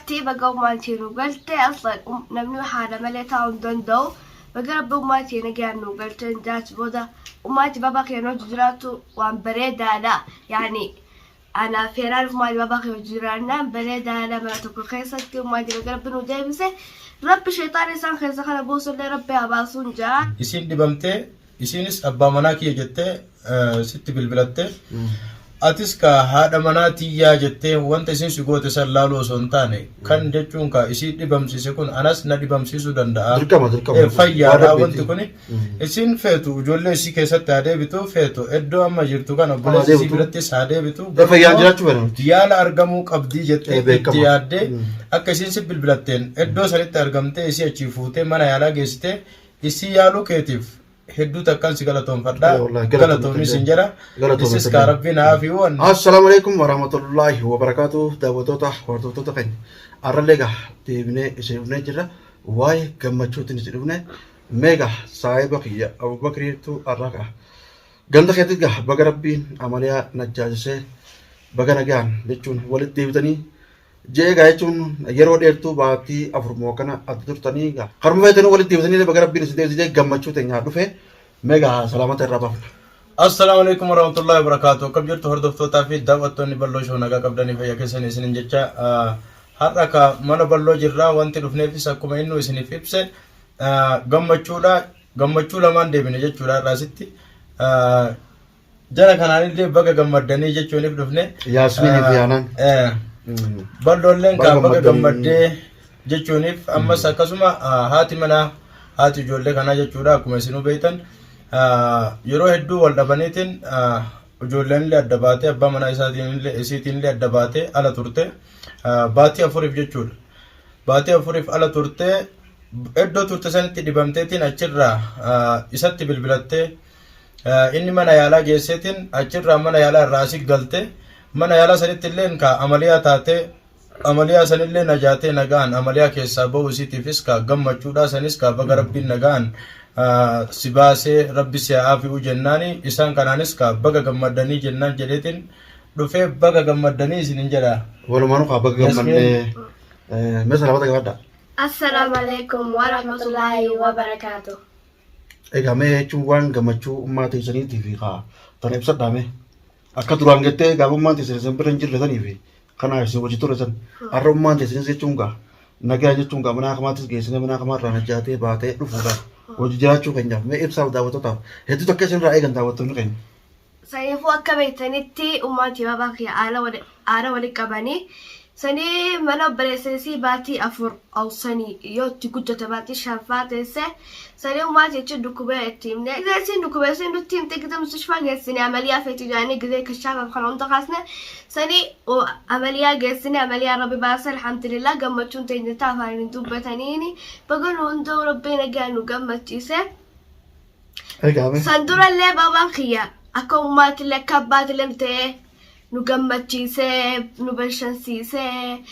Nagaatti baga ummaan tee nu galte aslan namni haadha malee taa'uu hin danda'u. Baga rabbi ummaan tee nagaan nu galte jaach booda ummaan tee baba kee hojii jiraatu waan bareedaadha. Yaani anaa feeraan ummaan tee baba kee hojii jiraannaan bareedaadha mana tokko keessatti ummaan tee baga rabbi nu deebise. Rabbi sheexaan isaan keessa kana buusullee rabbi haa baasuun jaa. Isiin dhibamtee Isiinis abbaa manaa kiyya jettee sitti bilbilatte. Atis ka haadha manaa tiyyaa jettee wanta isiin si goote san laaluu osoo hin taane kan jechuun ka isii dhibamsiise kun anas na dhibamsiisuu danda'a. Dirqama, dirqama. Fayyaadha Waan wanti rabbiiti. kuni. Isiin feetu ijoollee isii keessatti haa deebitu feetu iddoo amma jirtu kan obboleessa isii deebitu. birattis haa deebitu. Fayyaan jiraachuu feena nuti. Yaala argamuu qabdii jettee itti Beekama. yaaddee akka isiin si bilbilatteen iddoo sanitti argamtee isii achii fuutee mana yaalaa geessitee isii yaaluu keetiif hedduu takkaan si galatoomfadha. Ee, wallahi, galatoomi Galatoomi sin jedha. Galatoomi Isis kaa rabbiin haa fi waan. Assalaamu alaikum warahmatullahi wabarakatuh daawwattoota hordoftoota keenya har'allee egaa deebinee isin dhufnee jirra waa'ee gammachuutiin isin dhufne meegaa saahiba kiyya Abubakriitu har'a ka'a ganda keetti egaa baga rabbiin amaliyaa najjaasisee baga nagaan jechuun walitti deebitanii Ji'a egaa jechuun yeroo dheertuu baatii 4 moo akkana adda turtanii egaa karuma feetanii walitti deebitanii baga rabbiin isin deebisee gammachuu teenyaa dhufe mee egaa salaamata irraa baafna. Assalaamu alaikum warahmatullahi wabarakatuh. Akkam jirtu hordoftootaa fi daawwattoonni Balloo Show nagaa qabdanii fayyaa keessanii isinin jecha har'a ka mana Balloo jirra wanti dhufneefis akkuma inni isiniif ibse gammachuudha gammachuu lamaan deebine jechuudha har'a asitti. Jara kanaanillee baga gammaddanii jechuunif dhufne. Yaasmiinii fi Aanaan. Balloolleen Baga kaa baga gammaddanii. gammaddee jechuunif ammas akkasuma haati manaa haati ijoollee kanaa jechuudha akkuma isinuu beektan yeroo hedduu wal dhabaniitiin ijoolleen illee adda baatee abbaa manaa isaatiin illee isiitiin illee adda baatee ala turte baatii afuriif jechuudha. Baatii afuriif ala turte iddoo turte sanitti dhibamteetiin achirraa isatti bilbilattee Inni mana yaalaa geesseetiin achirraa mana yaalaa irraa asi galte mana yaalaa sanitti illee ka amaliyaa taatee amaliyaa sanillee najaatee nagaan amaliyaa keessaa ba'uu isiitiifis ka gammachuudhaa sanis ka baga rabbiin nagaan si baasee rabbi si haa aafi'u jennaani isaan kanaanis ka baga gammaddanii jennaan jedheetiin dhufee baga gammaddanii isinin jedha. Walumaanuu kaa baga gammannee mee salaamata gabaadhaa. Assalaamu alaikum warahmatullaahi wabarakaatuh. Egaa mee jechuun waan gammachuu ummaa teessaniitii fi kaa tana ibsadhaa mee. Akka duraan jettee gaafa ummaan teessan isin bira hin jirre sanii fi kana isin wajji ture san har'a ummaan teessanis jechuun gaa nagaa jechuun gaa mana hakamaattis geessine mana hakamaa irraa najaatee baatee dhufuudhaan wajji jiraachuu keenyaaf mee ibsaaf daawwattootaaf hedduu takka isin irraa eegan daawwattoonni keenya. Saniifuu akka beektanitti ummaan tiyya babaa kiyya aara wali qabanii sanii mana obboleessa isii baatii 4 aw sanii yoo itti guddate baatii 5 faa teesse sanii ummaan tiyya jechuun dhukkubee itti himne gizee isiin dhukkubee isiin nutti himte gizee mustashfaa geessine amaliyaa feeti jedhanii gizee kashaafaaf kana hunda kaasne sanii amaliyaa geessine amaliyaa rabbi baase alhamdulillah gammachuun teenya taa afaan hin dubbataniini baga nu hunduu rabbii nagaan nu gammachiise. Egaa mee. San durallee babaan kiyya akka ummaatillee akka abbaatillee ta'ee nu gammachiisee nu bashansiisee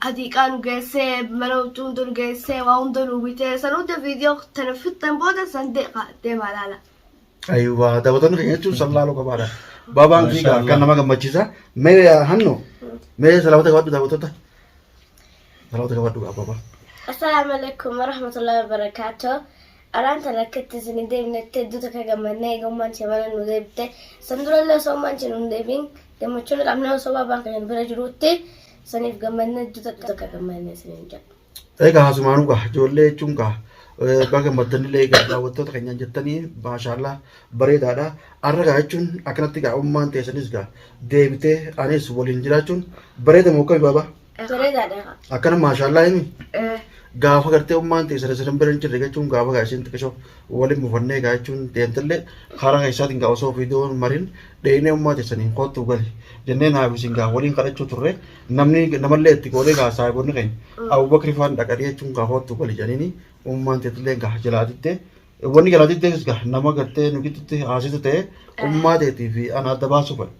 hadiiqaa nu geessee mana huccuu hunda nu geessee waa hunda nu bitee san hunda viidiyoo tana fixxan booda san deemaa laala. Ayiwaa daawwattoonni keenya jechuun san laaluu qabaadha. Baabaan Masha fiigaa Allah. kan nama gammachiisa. Mee hannu mee salaamata qabadhu daawwattoota. Salaamata qabadhu baabaa. Assalaamu alaikum warahmatullahi wabarakatuh. Araan tana akka itti isin hin deebinetti hedduu takka gammannee eega ummaan ishee mana nu deebite. San durallee osoo ummaan ishee nu hin deebiin gammachuu ni qabna osoo baabaan keenya nu bira jiruutti saniif gammannee hedduu takka takka gammannee isiniin jedha. Egaa haasumaanuu gaa ijoollee jechuun gaa baga gammaddanillee egaa daawwattoota keenyaan jettanii maashaallaa bareedaadha. Har'a gaa jechuun akkanatti gaa ummaan teessanis gaa deebitee anis waliin jiraachuun bareeda moo akkami baabaa? Bareedaadha. Akkana maashaallaa himi. Eh, Gaafa gartee ummaan teessan isin bira hin jirre jechuun gaafa gaa isin xiqishoo waliin mufannee gaa jechuun deemtallee karaa keessaatiin gaa osoo viidiyoo marin dheeyinee ummaa teessaniin koottuu gali jennee naaf isin gaa waliin kadhachuu turre namni namallee itti goonee gaa saahibonni keenya Abubakri faan dhaqanii jechuun gaa koottuu gali jedhaniini ummaan teetillee gaa jalaa diddee wanni jalaa diddeefis gaa nama gartee nu gidduutti haasisu ta'e ummaa teetii fi ana adda baasuu fedha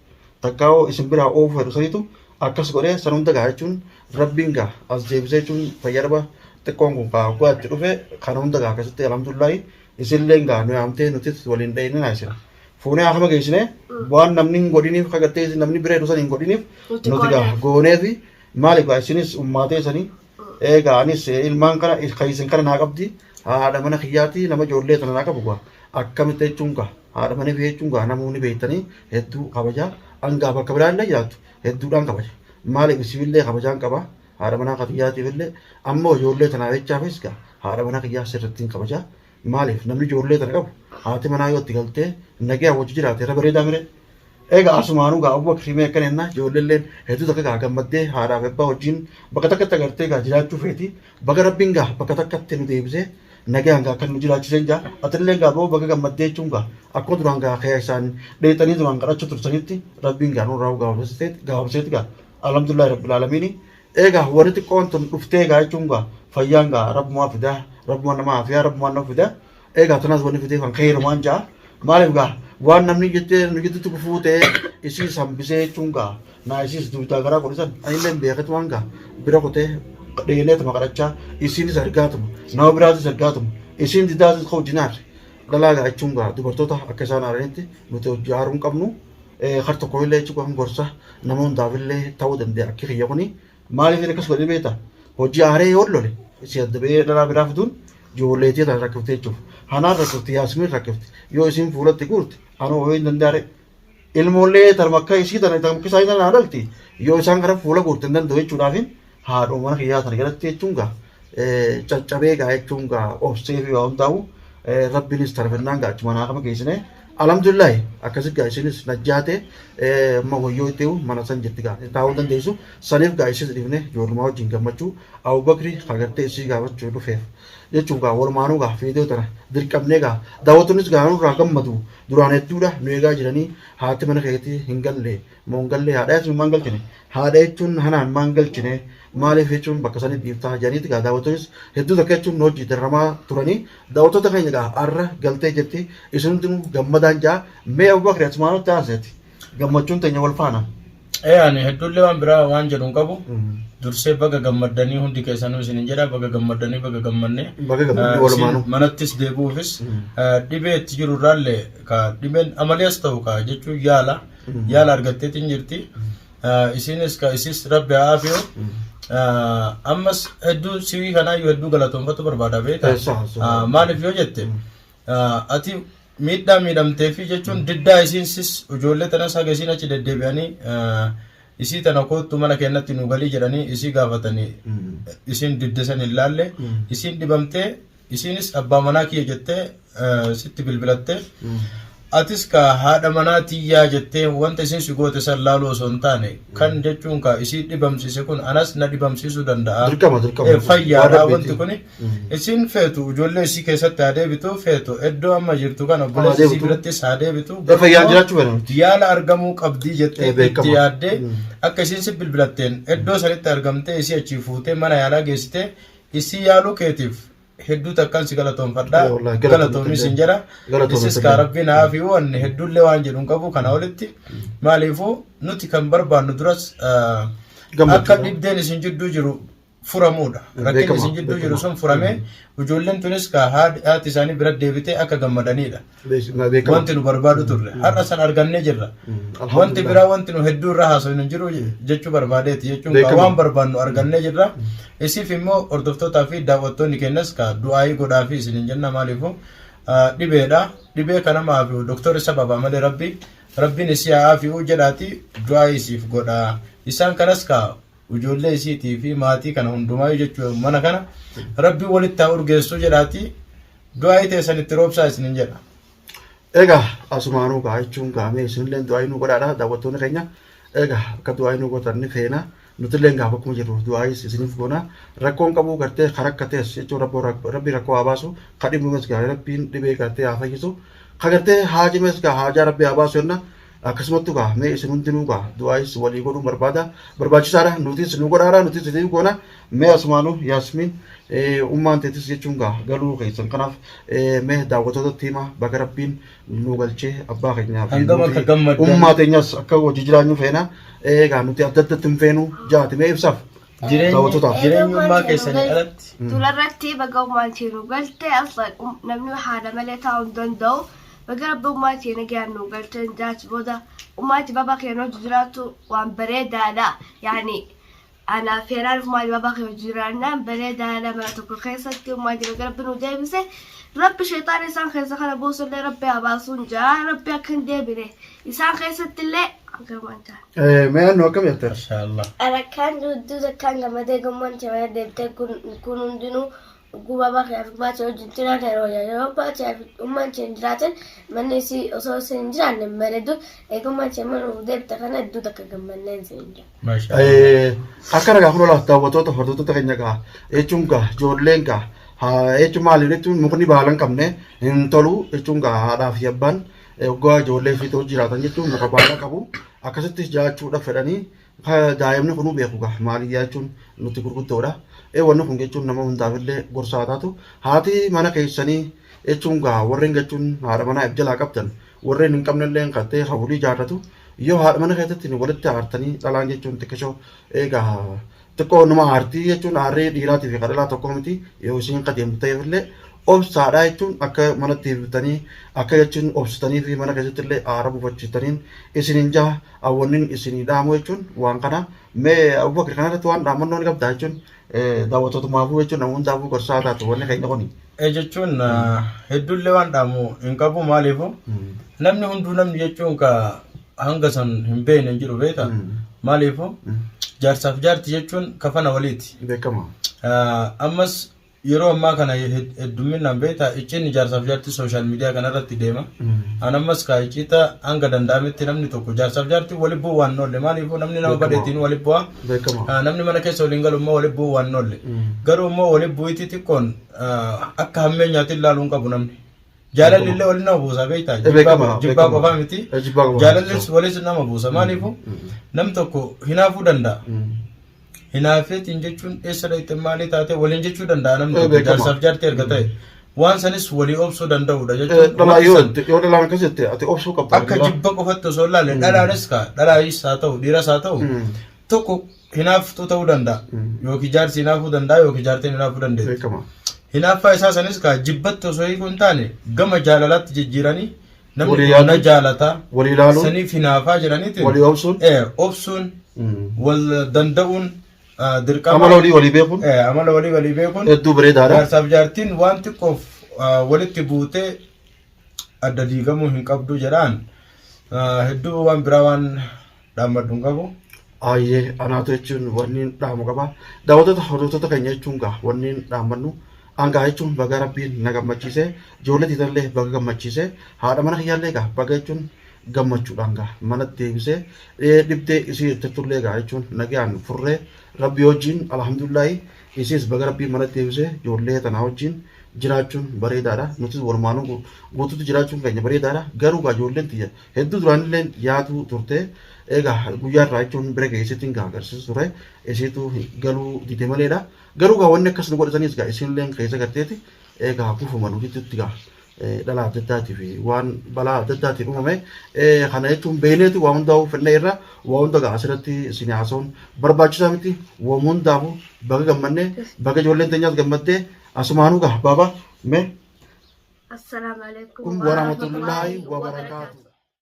takkaa'oo isin biraa oofuu fedhu sanitu Akkas godhee san hunda gaa jechuun rabbiin gaa as deebisee jechuun fayyadama xiqqoon kun gaa hoggaa itti dhufe kana hunda gaa akkasitti alhamdulillahi isinilleen gaa nu yaamtee nutis waliin dhayine naa isin fuunee akama geessine waan namni hin godhiniif kagartee isin namni bira jiru san hin godhiniif Nuti nuti gaa gooneef. gooneefi maaliif gaa isinis ummaatee sanii Egaa anis ilmaan kana kan isin kana naa qabdi haadha mana kiyyaati nama ijoollee tana naa qabu gaa akkamitti jechuun gaa haadha mana fi jechuun gaa namoonni beektanii hedduu kabaja hangaa bakka biraa illee jiraattu hedduudhaan kabaja maaliif isiillee kabajaan qaba haadha manaa kiyyaatiif illee ammoo ijoollee tanaa jechaafis gaa haadha mana kiyyaa sirrittiin kabaja maaliif namni ijoollee tana qabu haati manaa yoo itti galtee nagaya wajji jiraate irra bareedaa mire. Egaa asumaanuu gaa Abubakar mee akkana jenna ijoolleelleen hedduu takka gaa gammaddee haadhaa fi abbaa wajjin bakka takkatti agartee gaa jiraachuu feeti. Baga Rabbiin gaa bakka takkatti nu deebisee nagayaan gaa kan nu jiraachiseen jaa. Atilleen gaa boo baga gammaddee jechuun gaa akkuma duraan gaa kee isaan dheexanii duraan kadhachuu tursanitti Rabbiin gaa nurraa gabaabseeti gaa alhamdulillahi rabbil aalamiini. Egaa wanni xiqqoon tun dhuftee gaa jechuun gaa fayyaan gaa Rabbumaa fidaa Rabbumaa nama afiyaa Rabbumaa nama fidaa. Egaa tanaas wanni fidee kan keeyrumaan jaa. Maaliif gaa waan namni jettee nu jidduutti gufuu ta'ee isiis hambisee jechuun gaa naa isiis dugdaa garaa godhisan anillee beekatumaan gaa bira kutee dheeneetuma kadhachaa isiinis argaatuma nama biraatis argaatuma isiin didaatis ka'u jinaar dhalaa gaa jechuun gaa dubartoota akka isaan aaranitti nuti hojii aaruu hin qabnu har tokko illee jechuun kan gorsa nama hundaaf illee ta'uu danda'a akki kiyya kuni Maaliif inni akkas godhee beektaa? Hojii aaree yoo lole si adda ba'ee dhalaa biraa fiduun ijoolleetii tana rakkifte jechuuf. Hanaan rakkifti, Yaasmiin rakkifti. Yoo isiin fuulatti guurte anoo ho'ee hin danda'are. Ilmoollee tanuma akka isii tana tanuma akka isaanii tana dhalti. Yoo isaan gara fuula guurte hin danda'u jechuudhaaf haadhoo mana kiyyaa tana jalatti jechuun gaa caccabee gaa jechuun gaa obsee fi waa hundaa'u rabbiinis tana fennaan gaa achuma naa kama geessine. Alhamdulillahi akkasi gaa isinis najjaate amma wayyoo itti mana san jirti gaa taa'uu dandeessu saniif gaa isis dhiifne ijoollumaa wajjin gammachuu Abubakri agartee isii gaafachuu dhufeef jechuun gaa walumaanuu gaa viidiyoo tana dirqamnee gaa daawwattoonnis gaa nurraa gammadu duraan hedduudha nu eegaa jiranii haati mana keetii hin galle moo hin galle haadha jechuun maan galchine haadha jechuun hanaan maan galchine maaliif jechuun bakka sanii dhiiftaa jedhaniiti gaa daawwattoonnis hedduu takka jechuun nu hojii dararamaa turanii daawwattoota keenya gaa har'a galtee jirti isin hundinuu gammadaan jaa mee Abubakri asumaanuu aanseeti gammachuun teenya wal faana. Ee ani hedduullee waan biraa waan jedhu hin qabu. Dursee baga gammaddanii hundi keessanuu isinin jedha baga gammaddanii baga gammannee. Baga gammadnee Isin walumaanuu. manattis deebi'uufis dhibee itti jiru irraallee ka dhibeen amalees ta'u ka jechuun yaala yaala argatteetiin jirti. Isinis ka isis rabbi haa aafiyu. Ammas hedduu siwii kanaayyuu hedduu galatoonfatu barbaada beektaa. Eessa, eessa. Maaliif yoo jette ati miidhaa miidhamtee fi jechuun diddaa isiin sis ijoollee tanas haga isiin achi deddeebi'anii isii tana koottu mana keenyatti nu galii jedhanii isii gaafatanii isiin didde san hin laalle isiin dhibamtee isiinis abbaa manaa kiyya jettee sitti bilbilatte atis ka haadha manaa tiyyaa jettee wanta isiin si goote san laaluu osoo hin taane kan jechuun ka isii dhibamsiise kun anas na dhibamsiisuu danda'a. Dirqama, dirqama. Fayyaadha Waan wanti rabbiiti. kuni. Isiin feetu ijoollee isii keessatti haa deebitu feetu iddoo amma jirtu kana obboleessa isii deebitu. birattis haa deebitu. Fayyaan jiraachuu feena nuti. Yaala argamuu qabdii jettee Eh, beekama. itti yaaddee Mm. akka isiin si bilbilatteen iddoo sanitti argamtee isii achii fuutee mana yaalaa geessitee isii yaaluu keetiif hedduu takkaan si galatoomfadha. Eh, wallahi, galatoomi Galatoomi sin jedha. Galatoomi Isis illee. kaa rabbiin haa fi wanni hedduullee waan jedhu hin qabu kana olitti. Maaliifuu nuti kan barbaannu duras Gammachuu. akka dhibdeen isin jidduu jiru furamuudha. Rakkinni Beekama, isin jidduu jiru beekama. sun furamee ijoolleen tunis ka haati isaanii bira deebitee akka gammadaniidha. Beekama. Wanti nu barbaadu turre. Har'a san argannee jirra. Wanti Alhamdulillah. biraa wanti nu hedduu irraa haasofnu hin jiru jechuu barbaadeeti jechuun kaa Beekama. waan barbaannu argannee jirra. Isiif immoo hordoftootaa fi daawwattoonni keenyas ka du'aayii godhaa fi isin hin jenna maaliifuu dhibeedha. Dhibee kana maafi doktorri sababa malee rabbi rabbiin isii haa aafi'uu jedhaati du'aayii isiif godha. Isaan kanas ka ijoollee isiitii fi maatii kana hundumaayyuu jechuu mana kana rabbi walitti haa urgeessuu jedhaati du'aayii teessan itti roobsaa isinin jedha. Egaa asumaanuu gaa jechuun gaamee isinillee du'aayii nu godhaadha daawwattoonni keenya. Egaa akka du'aayii nu gootan ni feena. Nutillee gaafa akkuma jirru du'aayis isiniif goona. Rakkoon qabu gartee kan rakkates jechuun rabbi rakkoo haa baasu. Ka dhibames gaa rabbiin dhibee gartee haa fayyisu. Ka gartee haajimes gaa haajaa rabbi haa baasu jenna. Akkasumattu gaa mee isin hundinuu gaa du'aayis walii godhuun barbaada. Barbaachisaadha nutis nu godhaadha nutis isiniif goona. Mee asumaanuu Yaasmiin ummaan teetis jechuun gaa galuu keessan kanaaf mee daawwattootatti hima baga rabbiin nu galchee abbaa keenyaa fi Hangam akka nuti gammaddan. ummaa teenyas akka hojii jiraanyu feena. Egaa nuti adda addatti hin feenu jaati mee ibsaaf. Jireenyi Daawwattootaaf. jireenyi ummaa keessanii alatti Dularratti baga ummaan ishee nu galte aslan namni haadha malee taa'uu hin danda'u. Baga rabbi ummaan ishee nagaan nu galte jaachi booda ummaan ishee baba keenya hojii jiraatu waan bareedaadha. Yaani Anaa fi anaan ummaa baabaa kiyya wajjin jiraannaan bareedaadha mana tokko keessatti ummaa jira rabbi nu deebise. Rabbi shayxaana isaan keessa kana buusullee rabbi haa baasuun jaa rabbi akka hin deebine isaan keessatti illee hanga jaa. Mee annu akkam jette? Mashaallah. Arakkaan hedduu takkaan gammadee gommaan mana deebitee kun hundinuu gubaa baakee fi baatee wajjin jiraatan yeroo yeroo baatee fi ummaan isheen jiraatan manni isii osoo isin hin jiraanne hin bareedu eegummaan isheen mana nuuf deebite kana hedduu takka gammanneen isin jira. Mashaallah. Akka ragaa kun olaaf daawwattoota hordoftoota keenya gaa jechuun gaa ijoolleen gaa jechuun maali jechuun mukni baala hin qabne hin tolu jechuun gaa haadhaa fi abbaan waggaa ijoollee fi ta'u jiraatan jechuun muka baala qabu akkasitti jiraachuudhaaf fedhanii daa'imni kunuu beeku gaa maaliyyaa jechuun nuti gurguddoodha. Wanni kun jechuun nama hundaaf illee gorsaa taatu haati mana keessanii jechuun gaa warreen jechuun haadha manaa if jalaa qabdan warreen hin qabne illee qattee hawwilii jaarratu yoo haadha mana keessatti walitti aartanii dhalaan jechuun xiqqishoo egaa xiqqoo nama aartii jechuun aarree dhiiraatii fi dhalaa tokko miti yoo isiin qadeemtu ta'eef illee obsaadha jechuun akka manatti hirritanii akka jechuun obsitanii fi mana keessatti illee aara buufachiistaniin isinin jaha awwannin isinii dhaamu jechuun waan kana mee Abubakar kanarratti waan dhaamannoo ni qabdaa jechuun daawwattootumaafuu jechuun nama hundaafuu gorsaa taatu wanni keenya kuni. Jechuun hedduullee waan dhaamu hin qabu maaliifu namni hunduu namni jechuun ka hanga san hin beekne hin jiru beekta maaliifu jaarsaaf jaarti jechuun kafana waliiti. Beekama. Ammas yeroo ammaa kana heddumminaan beekta icciinni jaarsaaf jaarti sooshaal miidiyaa kanarratti deema. An ammas ka icciita hanga danda'ametti namni tokko jaarsaaf jaarti wali bu'uu waan hin oolle maaliifuu namni nama badeetiin wali bu'a. Beekama. Namni mana keessa waliin galu immoo wali bu'uu waan hin oolle. Garuu immoo wali bu'iitii xiqqoon akka hammeenyaatti ilaaluu hin qabu namni. Jaalalli illee waliin nama buusa beektaa? Beekama, Jibbaa beekama. qofaa miti. Jibbaa qofaa Jaalallis walis nama buusa. Maaliifuu nam tokko hinaafuu danda'a. Hinaafeetiin jechuun eessa dhaqxe maalii taate waliin jechuu danda'a namni tokko Beekama. jaarsaaf jaartii erga ta'e. Waan sanis walii obsuu danda'udha jechuun. Dhalaa wanti yoo san yoo dhalaan akkas jette ati obsuu qabda. Akka jibba qofatti osoo hin laalle dhalaanis kaa dhalaayis haa ta'u dhiiras haa ta'u tokko hinaaftuu ta'uu danda'a. Yookiin jaarsi hinaafuu danda'a yookiin jaartiin hinaafuu dandeetti. Beekama. Hinaaffaa isaa sanis kaa jibbatti osoo hiikuu hin taane gama jaalalaatti jijjiiranii namni Walii kun na yaaduun, jaalata walii ilaaluun, saniif hinaafaa jedhaniitiin walii obsuun, obsuun wal danda'uun dirqama amala walii walii beekuun amala walii walii beekuun hedduu bareedaadha. Jaarsaaf jaartiin waan xiqqoof walitti buutee adda diigamuu hin qabdu jedhaan hedduu waan biraa waan dhaammadhu hin qabu. Ayyee anaatu jechuun wanni dhaamu qaba. Daawwattoota hordoftoota keenya jechuun gaa wanni dhaammannu angaa jechuun baga rabbiin na gammachiise ijoollee tiitallee baga gammachiise haadha mana kiyyaallee gaa baga jechuun gammachuudhaan gaa mana deebisee dhibdee isii jetturlee gaa jechuun nagaan furree rabbii wajjin alhamdulillahi isiis baga rabbiin mana deebisee ijoollee tanaa wajjin jiraachuun bareedaadha. Nutis walumaanuu guutuutti jiraachuun keenya bareedaadha. Garuu gaa ijoolleen tiyya hedduu duraanillee yaaduu turte. Egaa guyyaa irraa jechuun bira geesseetiin gaa agarsiisu ture. Isiitu galuu dide maleedha. Garuu gaa wanni akkas nu godhatanis gaa isinillee keessa garteeti. Egaa gufuma nuti gaa dhala adda addaatii fi waan balaa adda addaatiin uumame kana jechuun beekneeti waa hundaa'uu fedhna irra waa hunda gaa asirratti isin haasa'uun barbaachisaa miti. Waan hundaafuu baga gammannee baga ijoolleen teenyaas gammaddee asumaanuu gaa baaba mee Assalaamu alaikum kun warahmatullaahi wabarakaatu.